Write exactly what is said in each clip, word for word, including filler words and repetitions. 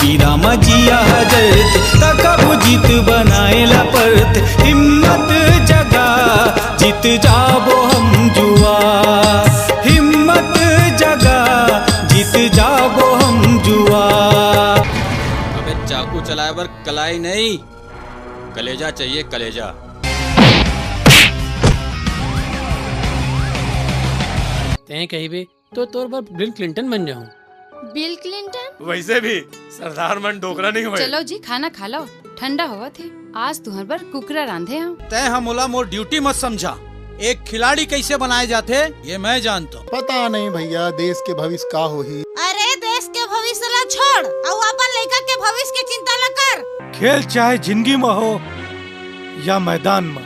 हीरा म जिया हजरत, त कबू जीत बनाए ला परत। हिम्मत जगा, जीत जाबो हम जुआ। हिम्मत जगा, जीत जाबो हम जुआ। अबे चाकू चलाए बर कलाई नहीं, कलेजा चाहिए, कलेजा। तैं कहिबे तो तोर बर बिल क्लिंटन बन जाऊं। Bill Clinton? वैसे भी सरदार मन डोकरा नहीं होए। चलो जी, खाना खा लो, ठंडा होवत हे। आज तुहर बर कुकरा रांधे हंव। तैं ह मोला मोर ड्यूटी मत समझा। एक खिलाड़ी कैसे बनाए जाथे, ये मैं जानता हूँ। पता नहीं भैया, देश के भविष्य का होही। अरे, देश के भविष्य ला छोड़, अउ अपन लइका के भविष्य के चिंता ला कर। खेल चाहे जिंदगी म हो या मैदान म,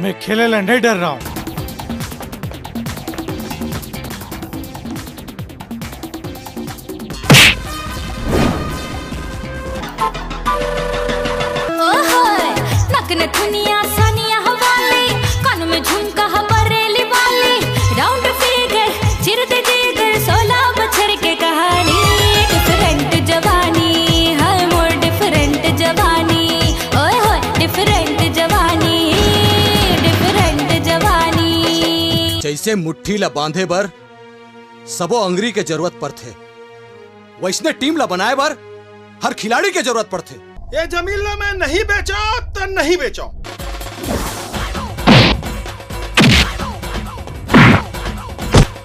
मैं खेले ला नहीं डर रहा हूँ। ओहोय, नक नथुनिया सानिया हवाले, कान में झुमका ह बरेली वाली, राउंड फिगर, चिर दे जिगर, सोलह बछर के कहानी, डिफरेंट जवानी, हाय मोर डिफरेंट जवानी, ओए होए, डिफरेंट जवानी, डिफरेंट जवानी। जैसे मुट्ठी ला बांधे बर सबो अंगरी के जरूरत पड़थे, वैसने टीम ला बनाए बर हर खिलाड़ी के जरूरत पड़थे। ये जमीन ला मैं नहीं बेचा त नहीं बेचा।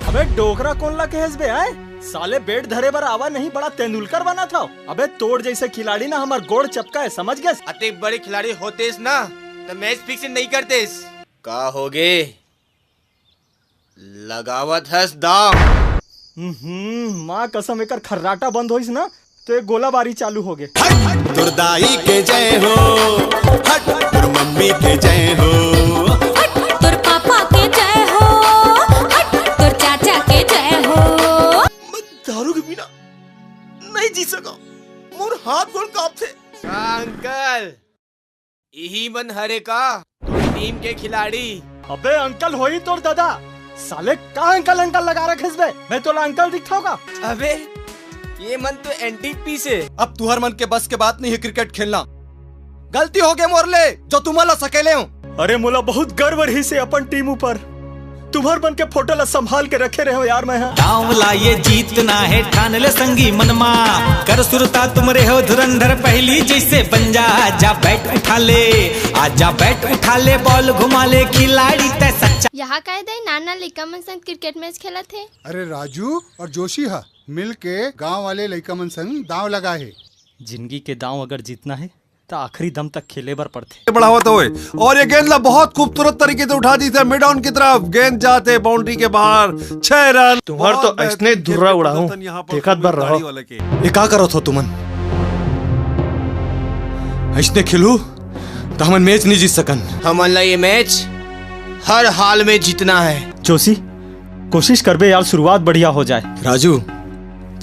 अबे डोकरा कोन ला कहेस बे, आय? साले बैट धरे बर आवा नहीं, बड़ा तेंदुलकर बना था। अबे तोर जैसे खिलाड़ी ना हमर गोड़ चपका है, समझ गए? अतेक बड़े खिलाड़ी होतेस ना, त मैच फिक्स नहीं करतेस। का होगे? लगावत हस दांव। हम्म, माँ कसम, एकर खर्राटा बंद होइस ना, तो एक गोलाबारी चालू होगे। हट, तोर दाई के जय हो, हट, तोर मम्मी के जय हो। हट, तोर पापा के जय हो, हट, तोर चाचा के जय हो। मैं दारू के बिना नहीं जी सका, मोर हाथ गोड़ कांपथे। हाँ, अंकल। इही मन हरे का तोर टीम के खिलाड़ी? अबे अंकल होही तोर दादा, साले का अंकल अंकल लगा रखेस बे? मैं तोला अंकल दिखथव का? अबे ये मन तो एंटीक पीस हे। अब तुहर मन के बस के बात नहीं है क्रिकेट खेलना। गलती होगे मोर ले जो तुमन ला सकेले हूँ। अरे मोला बहुत गर्व रहिस हे अपन टीम ऊपर। तुम्हर मन के फोटो ला संभाल के रखे रहेंव यार मैं ह। दांव ला ये जीतना हे, ठान ले संगी मनमा। कर सुरता तुम रहे हो धुरंधर पहली जैसे बन जा। आजा बैट उठा ले, आजा बैट उठा ले, बॉल घुमा ले, खिलाड़ी तै सच्चा। यहाँ काय दई नान नान लइका मन संग क्रिकेट मैच खेलत हे। अरे राजू और जोशी ह मिल के गांव वाले लइका मन संग दांव लगा हे। जिंदगी के दांव अगर जीतना हे त आखिरी दम तक खेले बर पड़थे। बढ़ावत होए और ये गेंद ला बहुत खूबसूरत तरीके से उठा दी थे मिड ऑन की तरफ। गेंद जाते बाउंड्री के बाहर, छह रन। तुम्हार तो बहुत ऐसने बेहतरीन धुर्रा खेल उड़ाऊं, प्रदर्शन यहाँ पर देखत बर रहो। गाड़ी वाले के। ये का करत हो तुमन? ऐसने खेलू त हमन मैच नहीं जीत सकन। हमन ला ये मैच हर हाल में जीतना है। जोशी, कोशिश करबे यार, शुरुआत बढ़िया हो जाए। राजू,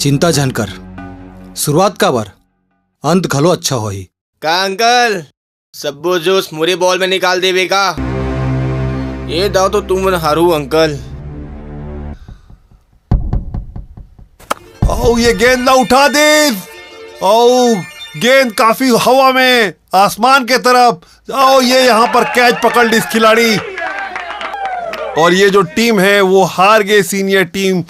चिंता झन कर, शुरुआत काबर, अंत घलो अच्छा होही। का अंकल, सब्बो जोश मोरे बॉल में निकाल देबे का? ये दांव तो तुमन हारहू अंकल। अउ ये गेंद ला उठा दे, अउ गेंद काफी हवा में आसमान के तरफ, अउ ये यहाँ पर कैच पकड़ ली इस खिलाड़ी। और ये जो टीम है वो हार गए सीनियर टीम